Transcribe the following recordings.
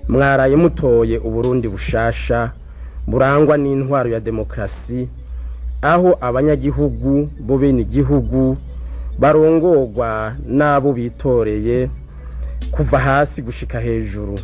Mwaraye mutoye Uburundi bushasha burangwa n'intwaro ya demokarasi, aho abanyagihugu bo bene igihugu barongorwa n'abo bitoreye kuva hasi gushika hejuru.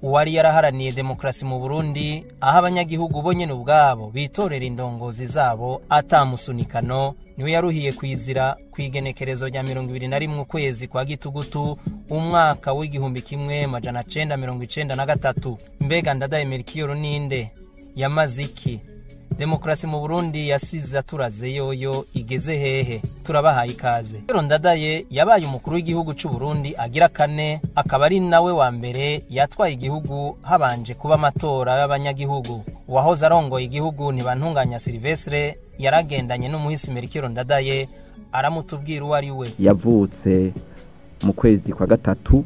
Uwari yaraharaniye demokarasi mu Burundi, aho abanyagihugu bo nyene ubwabo bitorera indongozi zabo atamusunikano, niwe yaruhiye kwizira kw'igenekerezo rya 21 ukwezi kwa Gitugutu umwaka w'1993. Mbega Ndadaye Melchior ninde? Yamaze iki? Demokarasi mu Burundi yasize aturaze yoyo igeze hehe? Turabahaye ikaze. Ndadaye yabaye umukuru w'igihugu c'u Burundi agira kane, akaba ari nawe wa mbere yatwaye igihugu habanje kuba amatora y'abanyagihugu. Uwahoze arongoye igihugu Ntibantunganya Silvestre yaragendanye n'umuhisi Melchior Ndadaye, aramutubwira uwo ari we. Yavutse mu kwezi kwa gatatu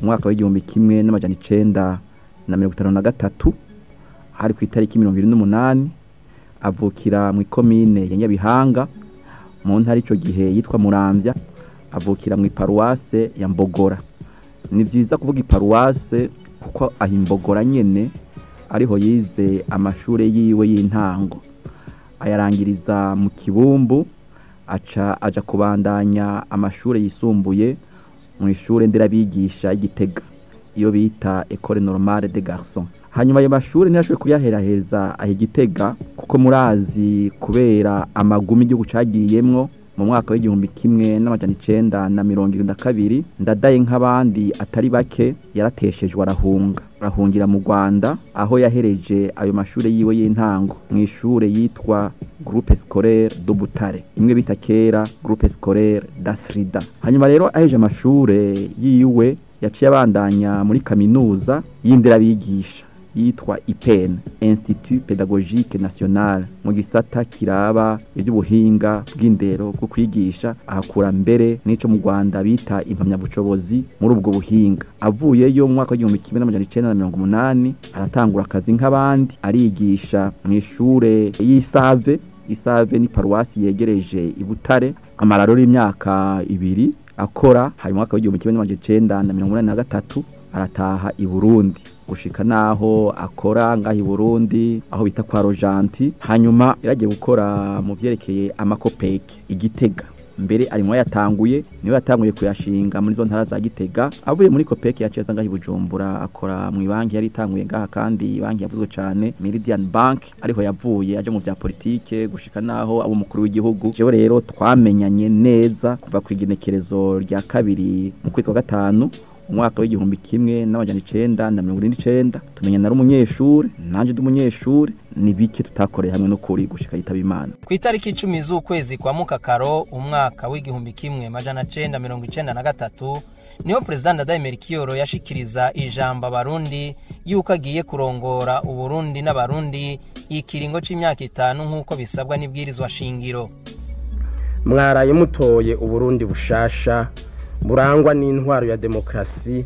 umwaka w'1953, hari ku itariki 28, avukira mu ikomine ya Nyabihanga mu ntara ico gihe yitwa Muramvya, avukira mu iparuwase ya Mbogora. Ni vyiza kuvuga iparuwase kuko aho Imbogora nyene ariho yize amashure yiwe y'intango, ayarangiriza mu Kibumbu, aca aja kubandanya amashure yisumbuye mu ishure nderabigisha y'Igitega, iyo bita Ecole Normale des Garçons. Hanyuma ayo mashure ntiyashoboye kuyaheraheza aho Igitega, kuko murazi kubera amagumi igihugu cagiyemwo mu mwaka w'1972, Ndadaye nk'abandi atari bake yarateshejwe arahunga, arahungira mu Rwanda, aho yahereje ayo mashure yiwe y'intango mu ishure yitwa Groupe Scolaire de Butare, imwe bita kera Groupe Scolaire d'Asrida. Hanyuma rero aheje amashure yiwe yaciye abandanya muri kaminuza y'inderabigisha yitwa IPN, Institut Pédagogique National, mu gisata kiraba iby'ubuhinga bw'indero bwo kwigisha, ahakura mbere n'ico mu Rwanda bita impamyabushobozi muri ubwo buhinga. Avuyeyo mu mwaka w'1980 aratangura akazi nk'abandi, arigisha mu ishure y'Isave. Isave ni paruwasi yegereje i Butare. Amara rero imyaka 2 akora. Hanyuma mwaka w'1983 arataha i Burundi, gushika naho akora ngaho i Burundi aho bita kwa Rojanti. Hanyuma yaragiye gukora mu vyerekeye amakopeke i Gitega, mbere arimo yatanguye, niwe yatanguye kuyashinga muri zo ntara za Gitega. Avuye muri Kopeke yaciye aza ngaho i Bujumbura, akora mu banki yari itanguye ngaha, kandi banki yavuzwe cane, Meridian Bank, ariho yavuye aje mu vya politike gushika naho abo mukuru w'igihugu. Jewe rero twamenyanye neza kuva ku igenekerezo rya 2 mu kwezi kwa gatanu umwaka w'1979, tumenyana ari umunyeshuri nanje ndi umunyeshuri. Ni bike tutakoreye hamwe n'ukuri gushika yitaba Imana. Ku itariki 10 z'ukwezi kwa Mukakaro umwaka w'1993 niho President Ndadaye Melchior yashikiriza ijambo abarundi yuko agiye kurongora Uburundi n'abarundi ikiringo c'imyaka 5 nk'uko bisabwa n'ibwirizwa shingiro. Mwaraye mutoye Uburundi bushasha burangwa n'intwaro ya demokarasi,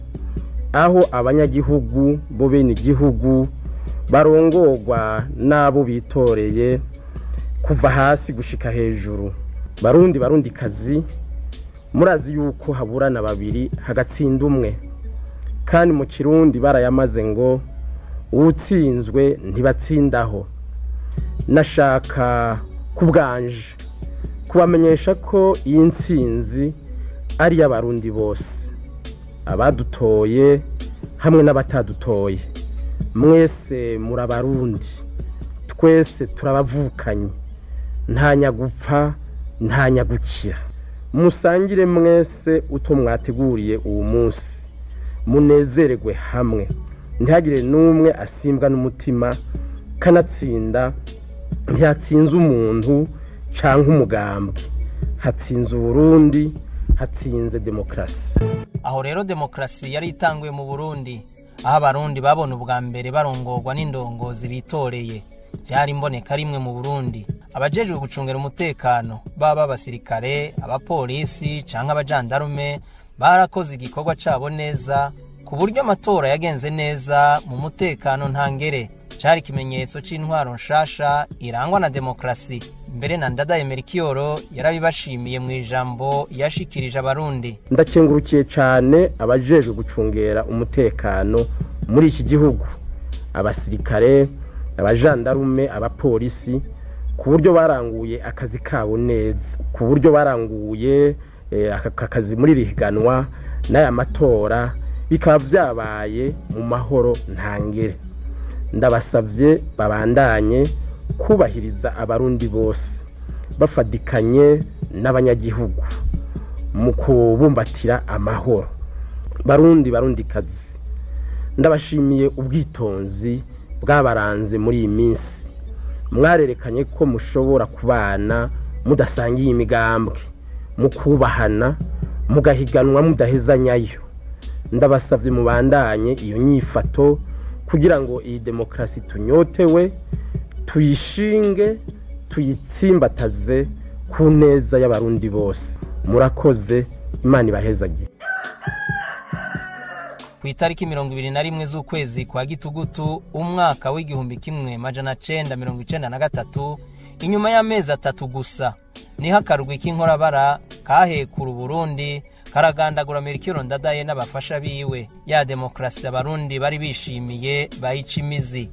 aho abanyagihugu bo bene igihugu barongorwa n'abo bitoreye kuva hasi gushika hejuru. Barundi barundikazi, murazi yuko haburana babiri hagatsinda umwe, kandi mu Kirundi barayamaze ngo uwutsinzwe ntibatsindaho. Nashaka kubwanje kubamenyesha ko iyi ntsinzi ari y'abarundi bose, abadutoye hamwe n'abatadutoye. Mwese murabarundi, twese turabavukanye, nta nyagupfa nta nyagukira. Musangire mwese uto mwateguriye uwo munsi, munezererwe hamwe, ntihagire n'umwe asimbwa n'umutima. Kanatsinda ntiyatsinze umuntu canke umugambwe, hatsinze Uburundi, hatsinze demokarasi. Aho rero demokarasi yari itanguye mu Burundi, aho abarundi babona ubwa mbere barongorwa n'indongozi bitoreye. Byari imboneka rimwe mu Burundi. Abajejwe gucungera umutekano, baba abasirikare, abapolisi canke abajandarume, barakoze igikorwa cabo neza, ku buryo amatora yagenze neza mu mutekano ntangere. Cari ikimenyetso c'intwaro nshasha irangwa na demokarasi. Mbere na Ndadaye Melchior yarabibashimiye mu ijambo yashikirije Abarundi. Ndakengurukiye cyane abajejwe gucungera umutekano muri iki gihugu, abasirikare, abajandarume, abapolisi, ku buryo baranguye akazi kabo neza, ku buryo baranguye aka kazi muri rihiganwa n'aya matora, bikaba byabaye mu mahoro ntangere. Ndabasabye babandanye kubahiriza Abarundi bose, bafadikanye n'abanyagihugu mu kubumbatira amahoro. Barundi, Barundikazi, ndabashimiye ubwitonzi bwabaranze muri iyi minsi. Mwarerekanye ko mushobora kubana mudasangiye imigambwe, mukubahana, mugahiganwa mudahezanyayo. Ndabasabye mubandanye iyo nyifato kugira ngo iyi demokarasi tunyotewe tuyishinge, tuyitsimbataze ku neza y'Abarundi bose. Murakoze, Imana ibahezagire. Ku itariki 21 z'ukwezi kwa Gitugutu umwaka w'1993, inyuma y'amezi 3 gusa, niho akarwi k'inkorabara kahekura Burundi karagandagura Melchior Ndadaye n'abafasha biwe. Ya demokarasi Abarundi bari bishimiye bayica imizi.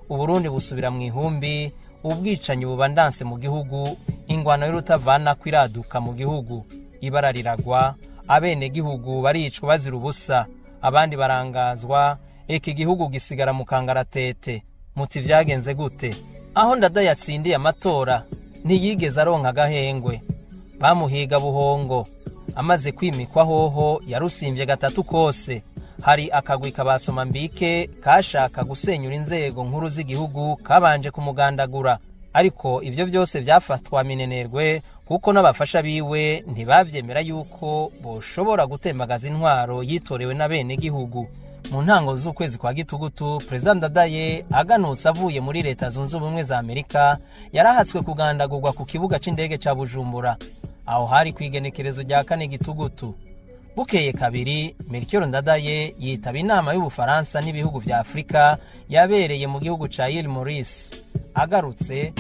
Uburundi busubira mu ihumbi, ubwicanyi bubandanse mu gihugu, ingwano y'urutavana kwiraduka mu gihugu, ibara riragwa, abene gihugu baricwa bazira ubusa, abandi barangazwa, eka igihugu gisigara mu kangaratete. Muti vyagenze gute? Aho Ndadaye yatsindiye amatora ntiyigeze aronka agahengwe, bamuhiga buhongo. Amaze kwimikwa hoho yarusimvye 3 kose. Hari akagwi kabasoma mbike kashaka gusenyura inzego nkuru z'igihugu, kabanje kumugandagura, ariko ivyo vyose vyafatwa minenerwe kuko n'abafasha biwe ntibavyemera yuko boshobora gutembagaza intwaro yitorewe na bene gihugu. Mu ntango z'ukwezi kwa Gitugutu, President Ndadaye aganutse avuye muri Leta Zunze Ubumwe za Amerika yarahatswe kugandagurwa ku kibuga c'indege ca Bujumbura. Aho hari kwigenekerezo rya 4 Gitugutu. Bukeye kabiri, Melchior Ndadaye yitaba inama y'Ubufaransa n'ibihugu vya Afrika yabereye mu gihugu ca Île Maurice. Agarutse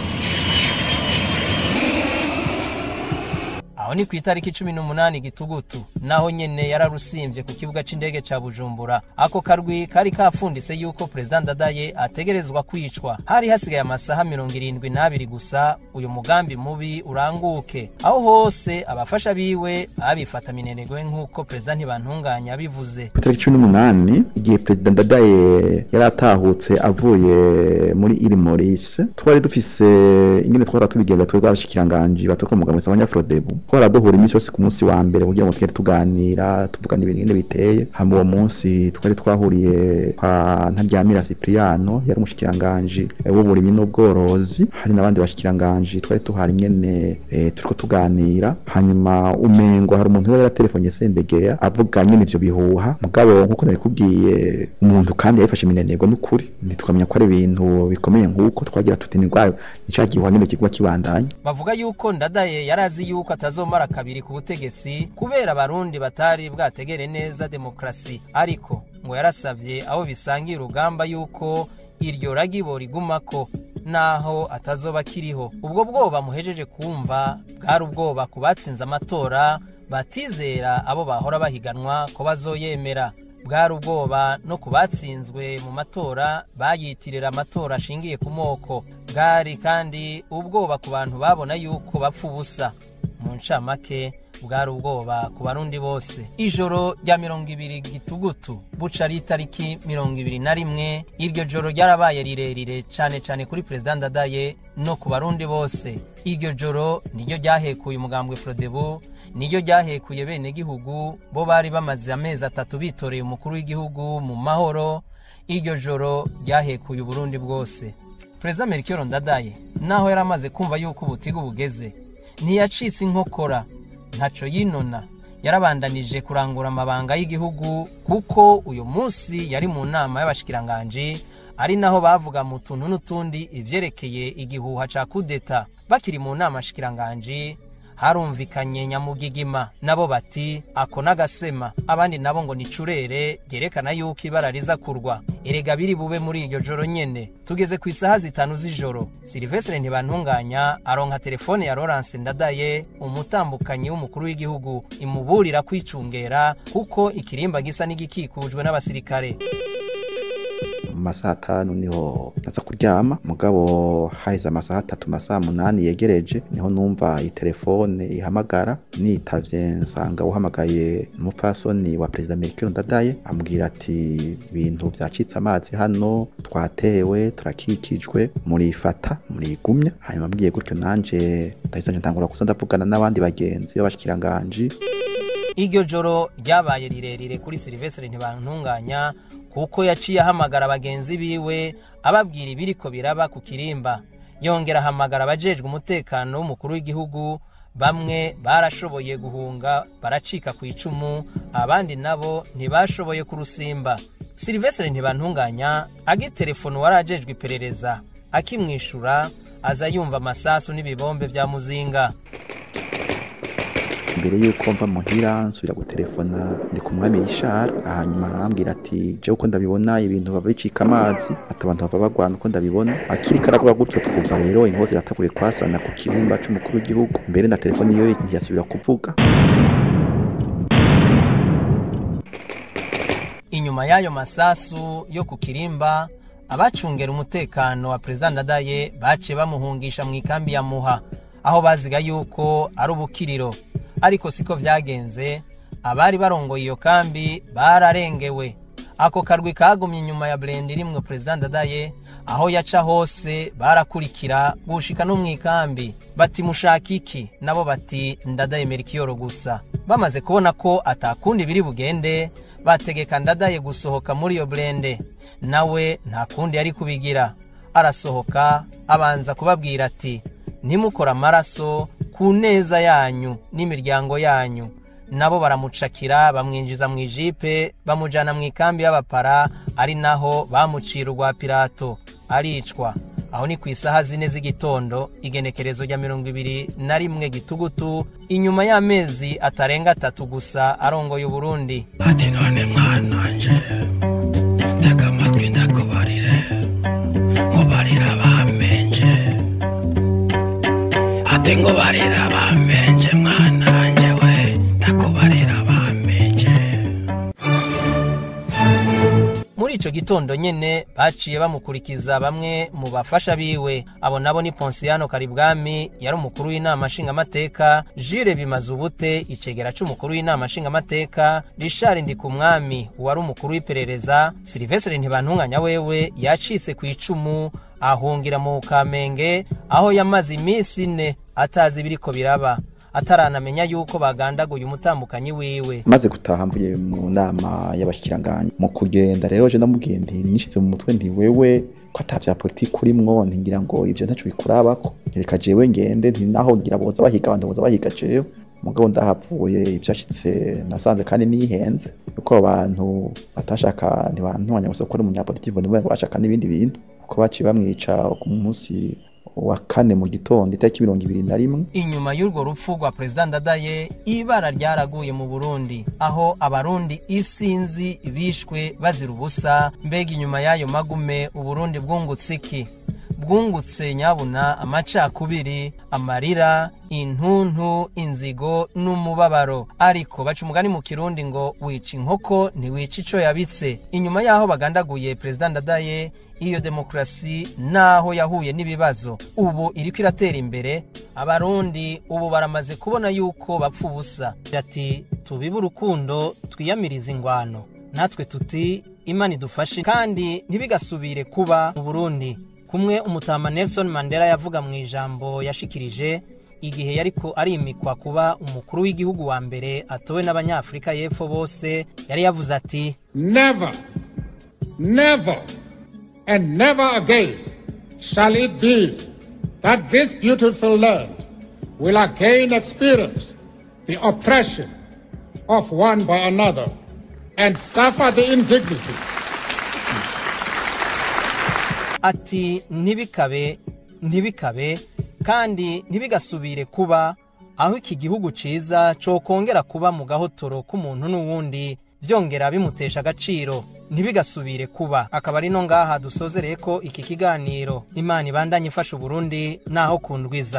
aho ni ku itariki 18 Gitugutu, naho nyene yararusimvye ku kibuga c'indege ca Bujumbura. Ako karwi kari kapfunditse yuko President Ndadaye ategerezwa kwicwa. Hari hasigaye amasaha 72 gusa uyu mugambi mubi uranguke. Aho hose abafasha biwe abifata minenegwe nk'uko President Ntibantunganya abivuze. Ku itariki 18, igihe President Ndadaye yaratahutse avuye muri Île Maurice, twari dufise ingene twara tubigenza twebwe abashikiranganji baturuka mu mugambwe Sawanya-Frodebu. Twaraduhura iminsi yose ku munsi wa mbere kugira ngo twere tuganira, tuvugana ibintu ingene biteye. Hama uwo munsi twari twahuriye kwa Ntaryamira Cipriano, yari umushikiranganji w'uburimyi n'ubworozi, hari n'abandi bashikiranganji twari tuhari nyene turiko tuganira. Hanyuma umengo hari umuntu yari Sendegeya avuga nyene ivyo bihuha, mugabo nkuko nabikubwiye umuntu kandi yafashe iminenegwe n'ukuri ntitwamenya ko ari ibintu bikomeye nkuko twagira tuti ni rwayo nico gihuha nyene kigwa kibandanya. Bavuga yuko Ndadaye yarazi yuko atazomara kabiri ku butegetsi kubera Abarundi batari bwategere neza demokrasi, ariko ngo yarasavye abo bisangiye urugamba yuko iryo ragibo rigumako naho atazoba kiriho. Ubwo bwoba muhejeje kumva bwari ubwoba ku batsinze amatora batizera abo bahora bahiganwa ko bazoyemera. Bwari ubwoba no ku batsinzwe mu matora bayitirira amatora ashingiye ku moko. Bwari kandi ubwoba ku bantu babona yuko bapfa ubusa. Mu ncamake bwari ubwoba ku Barundi bose. Ijoro rya 20 Gitugutu buca ari itariki 21, iryo joro ryarabaye rirerire cane cane kuri President Ndadaye no ku Barundi bose. Iryo joro niryo ryahekuye umugambwe Frodebu, niryo ryahekuye bene gihugu bo bari bamaze amezi 3 bitoreye umukuru w'igihugu mu mahoro. Iryo joro ryahekuye Uburundi bwose. President Melchior Ndadaye naho yaramaze kumva yuko ubutigu bugeze, ntiyacitse inkokora, ntaco yinona, yarabandanije kurangura amabanga y'igihugu, kuko uyu munsi yari mu nama y'abashikiranganji, ari naho bavuga mu tuntu n'utundi ivyerekeye igihuha ca kudeta. Bakiri mu nama shikiranganji harumvikanye Nyamugigima, nabo bati ako nagasema, abandi nabo ngo nicurere ryerekana yuko ibara riza kurwa. Erega biri bube muri iryo joro nyene. Tugeze ku isaha 5 z'ijoro, Silvestre Ntibantunganya aronka telefone ya Laurence Ndadaye, umutambukanyi w'umukuru w'igihugu, imuburira kwicungera kuko ikirimba gisa n'igikikujwe n'abasirikare. Mu masaha 5 niho naza kuryama, mugabo haheze amasaha 3, masaha 8 yegereje, niho numva itelefone ihamagara. Nitavye nsanga uhamagaye umupfasoni wa Perezida Melchior Ndadaye, ambwira ati ibintu vyacitse amazi hano, twatewe, turakikijwe, murifata murigumya. Hanyuma ambwiye gutyo nanje ndahise ntangura kuza ndavugana n'abandi bagenzi b'abashikiranganji. Iryo joro ryabaye rirerire kuri Silvestre Ntibantunganya, kuko yaciye ahamagara bagenzi biwe ababwira ibiriko biraba ku kirimba. Yongera ahamagara abajejwe umutekano w'umukuru w'igihugu. Bamwe barashoboye guhunga baracika ku icumu, abandi nabo ntibashoboye kurusimba. Silvestre Ntibantunganya agitelefone warajejwe iperereza, akimwishura aza yumva amasasu n'ibibombe vya muzinga. Mbere yuko mva muhira nsubira gutelefona ndi ku mwami Richard, hanyuma arambwira ati je uko ndabibona ibintu babicika amazi, ati abantu bava bagwana uko ndabibona. Akiri karavuga gutyo twumva rero inkozi irataguye kwasana ku kirimba c'umukuru w'igihugu, mbere na telefone yiwe ntiyasubira kuvuga. Inyuma y'ayo masasu yo ku kirimba, abacungera umutekano wa Perezida Ndadaye bace bamuhungisha mu ikambi ya Muha, aho baziga yuko ari ubukiriro. Ariko siko vyagenze, abari barongoye iyo kambi bararengewe. Ako karwi kagumye inyuma ya blende irimwo Perezida Ndadaye, aho yaca hose barakurikira gushika no mwikambi. Bati mushaka iki? Nabo bati Ndadaye Melchior gusa. Bamaze kubona ko atakundi biri bugende, bategeka Ndadaye gusohoka muri iyo blende. Nawe nta kundi yari kubigira, arasohoka abanza kubabwira ati ntimukora amaraso ku neza yanyu n'imiryango yanyu. Nabo baramucakira bamwinjiza mu ijipe, bamujana mu ikambi y'abapara, ari naho bamucira urwa Pilato aricwa. Aho ni ku isaha 4 z'igitondo, igenekerezo rya 21 Gitugutu, inyuma y'amezi atarenga 3 gusa arongoye Burundi. Ati none mwana wanje, tega amatwi ndakubarire, nkubarira bamenje, ati nkubarira bamenje mwana wanje we, ndakubarira bamenje. Muri ico gitondo nyene baciye bamukurikiza bamwe mu bafasha biwe. Abo nabo ni Ponsiano Karibwami yari umukuru w'inama nshingamateka, Jules Bimazubute icegera c'umukuru w'inama nshingamateka, Richard Ndikumwami wari umukuru w'iperereza, Silvestre Ntibantunganya wewe yacitse ku icumu ahungira mu Kamenge, aho yamaze iminsi 4 atazi ibiriko biraba, ataranamenya yuko bagandaguye umutambukanyi wiwe. Maze gutaha mvuye mu nama y'abashikiranganje, mu kugenda rero je ndamubwiye nti nishize mu mutwe nti wewe ko atavya politiki urimwo, ntingira ngo ivyo ntaco bikurabako, reka jewe ngende, nti naho ngira boza bahiga abantu boza bahiga jewe. Mugabo ndahavuye ivyashitse nasanze kandi nihenze, kuko abantu batashaka ntibantwanya gusa ko ari umunyapolitiki, ngo bashaka n'ibindi bintu, kuko baciye bamwica ku munsi wa 4 mu gitondo itariki 21. Inyuma y'urwo rupfu rwa Perezida Ndadaye, ibara ryaraguye mu Burundi, aho abarundi isinzi bishwe bazira ubusa. Mbega inyuma y'ayo magume Uburundi bwungutse iki? Bwungutse nyabuna amacakubiri, amarira, intuntu, inzigo n'umubabaro. Ariko baca umugani mu Kirundi ngo wica inkoko ntiwica ico yabitse. Inyuma y'aho bagandaguye Perezida Ndadaye, iyo demokrasi naho yahuye n'ibibazo ubu iriko iratera imbere. Abarundi ubu baramaze kubona yuko bapfa ubusa. Ati tubibe urukundo twiyamiriza ingwano, natwe tuti Imana idufashe kandi ntibigasubire kuba mu Burundi. Kumwe umutama Nelson Mandela yavuga mu ijambo yashikirije igihe yariko arimikwa kuba umukuru w'igihugu wa mbere atowe n'abanyafrika y'epfo bose, yari yavuze ati never, never and never again shall it be that this beautiful land will again experience the oppression of one by another and suffer the indignity. Ati ntibikabe, ntibikabe kandi ntibigasubire kuba aho iki gihugu ciza cokongera kuba mu gahotoro k'umuntu n'uwundi, vyongera bimutesha agaciro. Ntibigasubire kuba. Akaba ari no ngaha dusozereye ko iki kiganiro. Imana ibandanye ifasha Uburundi naho kundwiza.